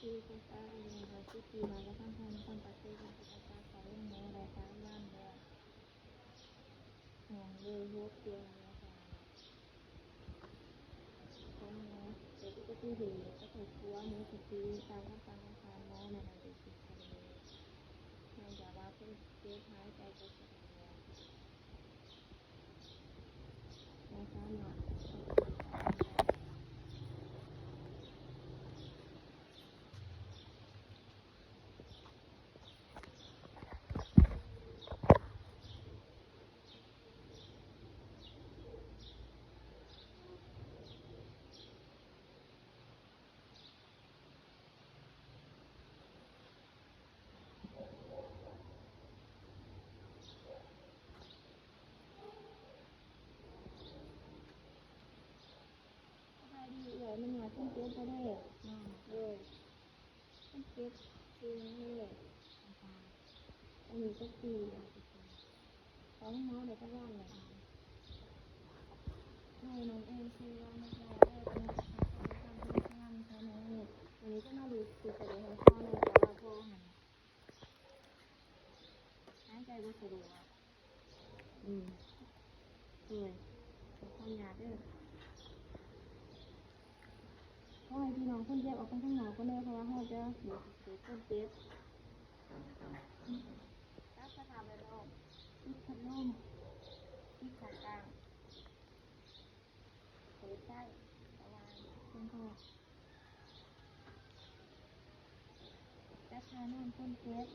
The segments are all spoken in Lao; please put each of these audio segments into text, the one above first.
ທີ່ປຶກສາອາຍຸຫ້າສິບປີ ມາຈາກນະຄອນພະນົມ ປະເທດກຳພູຊາ ຂອງໂຮງໝໍໄດ້ສາມວັນແລ້ວ. ເນື່ອງດ້ວຍຫົວປ່ຽວເນາະ ຂອງໝໍເກີດອຸບັດຕິເຫດກະທົບຫົວໝົດສະຕິ ຕາມຄຳສັ່ງຂອງໝໍໃນວັນທີສິບ ເດືອນ ເນື່ອງຈາກວ່າຄົນເຈັບຫາຍໃຈບໍ່ສະດວກ ບໍ່ສາມາດ ສະບາຍດີເອື້ອຍ ມາຍາດຄົນເຈັບບໍ່ເດີ. ໂດຍ ຄົນເຈັບຊື່ຫຍັງເດີ? ອາຍຸຈັກປີ? ເຂົ້າໂຮງໝໍໄດ້ຈັກວັນແລ້ວ? ໃຫ້ນ້ອງແອນຊື່ວ່າ ມາຈາກເດີ ເປັນພະນັກງານບໍລິການພະນັກງານ ມື້ນີ້ກໍມາຮູ້ສຶກກະເລີຍໃຫ້ພໍ່ ເພາະວ່າພໍ່ຫັ້ນ ຫາຍໃຈບໍ່ສະດວກ. ອືມ ໂດຍ ຂໍອະນຸຍາດເດີ. ຂໍໃຫ້ພີ່ນ້ອງຄົນເຈັບອອກໄປທາງນອກກ່ອນເດີ ເພາະວ່າເຮົາຈະບໍ່ຖືກຄົນເຈັບ. ປັບສະພາບແວດລ້ອມ ປິດພັດລົມ ປິດໜ້າຕ່າງ ເປີດໄຟ ສະຫວ່າງພຽງພໍ. ຈັດທ່ານອນຄົນເຈັບ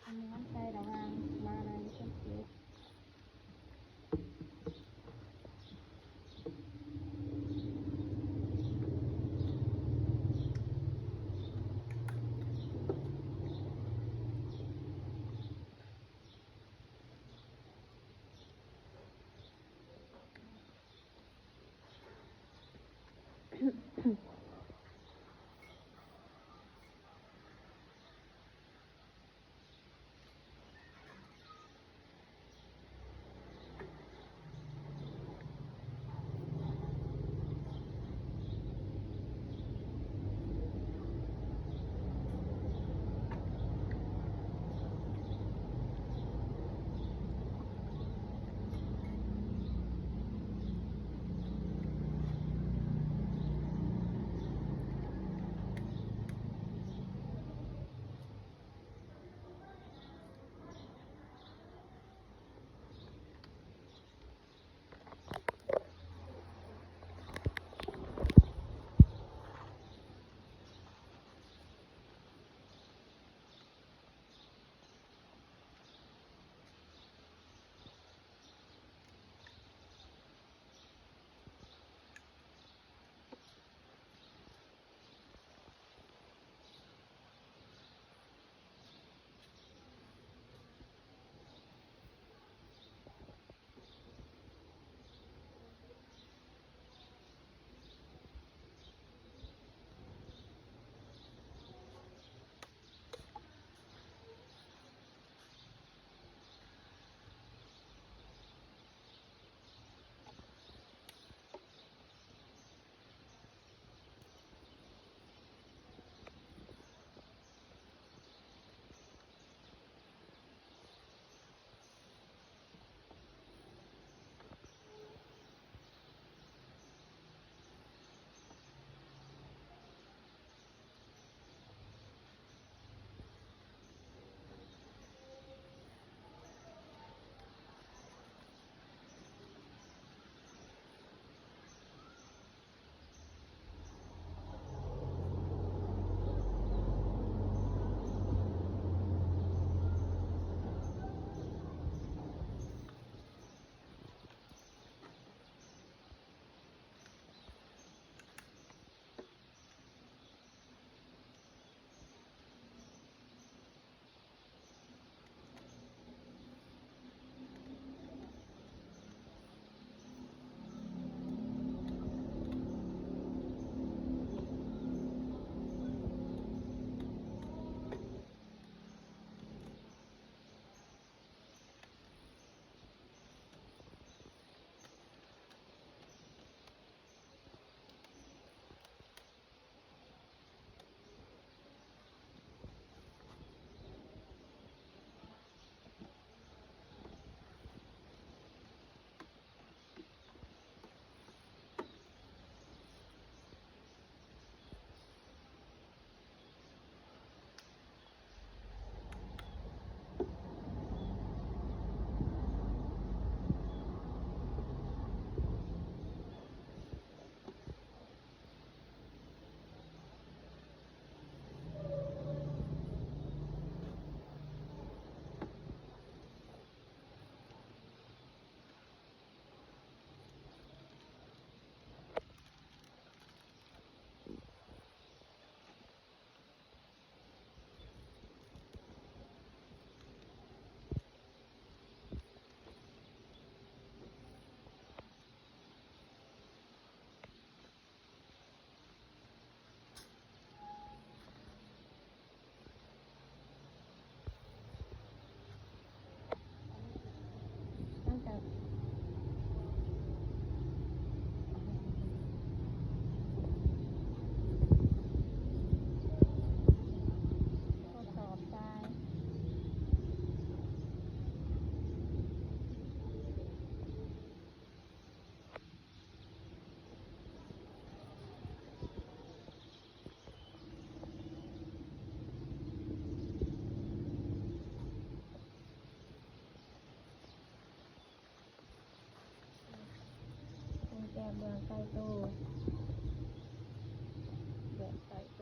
ເອົາໝອນໃສ່ລະຫວ່າງບ່າໄຫຼ່ຄົນເຈັບ. ໂຕ ແບບໃສ່ໂຕ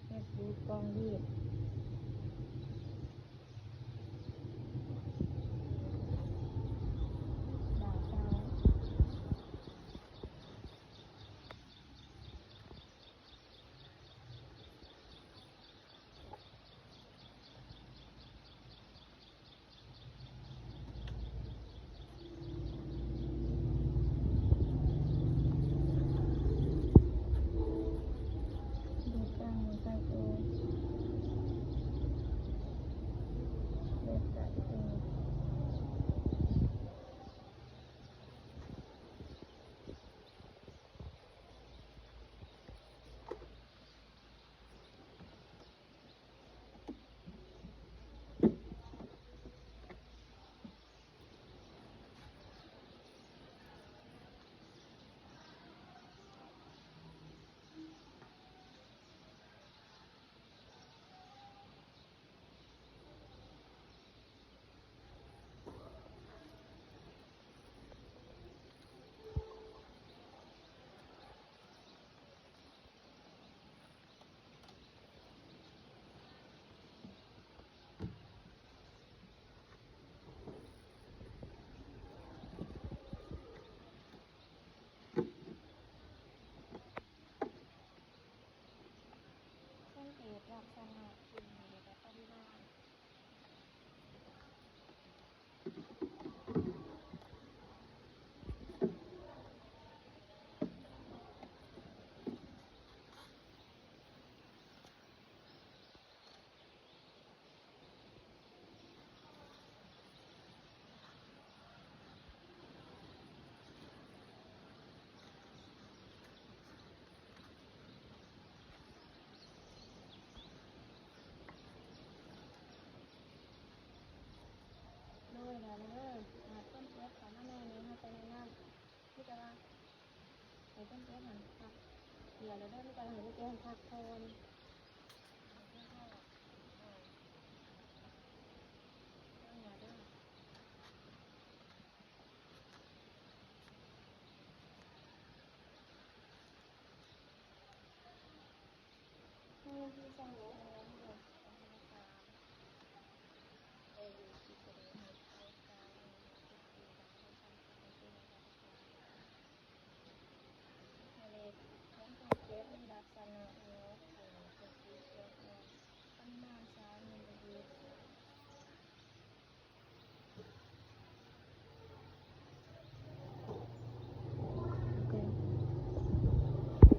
ເຮັດດູດກ່ອງລີດ ດາວເຈົ້າ. ສັງເກດລັກສະນະ ແລະ ປະລິມານ. ໂດຍ ແລ້ວເດີ ຖ້າຄົນເຈັບເຂົ້າມາໃນນີ້ ເຮົາຈະແນະນຳ ມີແຕ່ວ່າໃຫ້ຄົນເຈັບຫັ້ນພັກເດີ ມີແຕ່ວ່າໃຫ້ຄົນເຈັບຫັ້ນພັກຜ່ອນ. ເງິນທີ່ສັ່ງແລ້ວ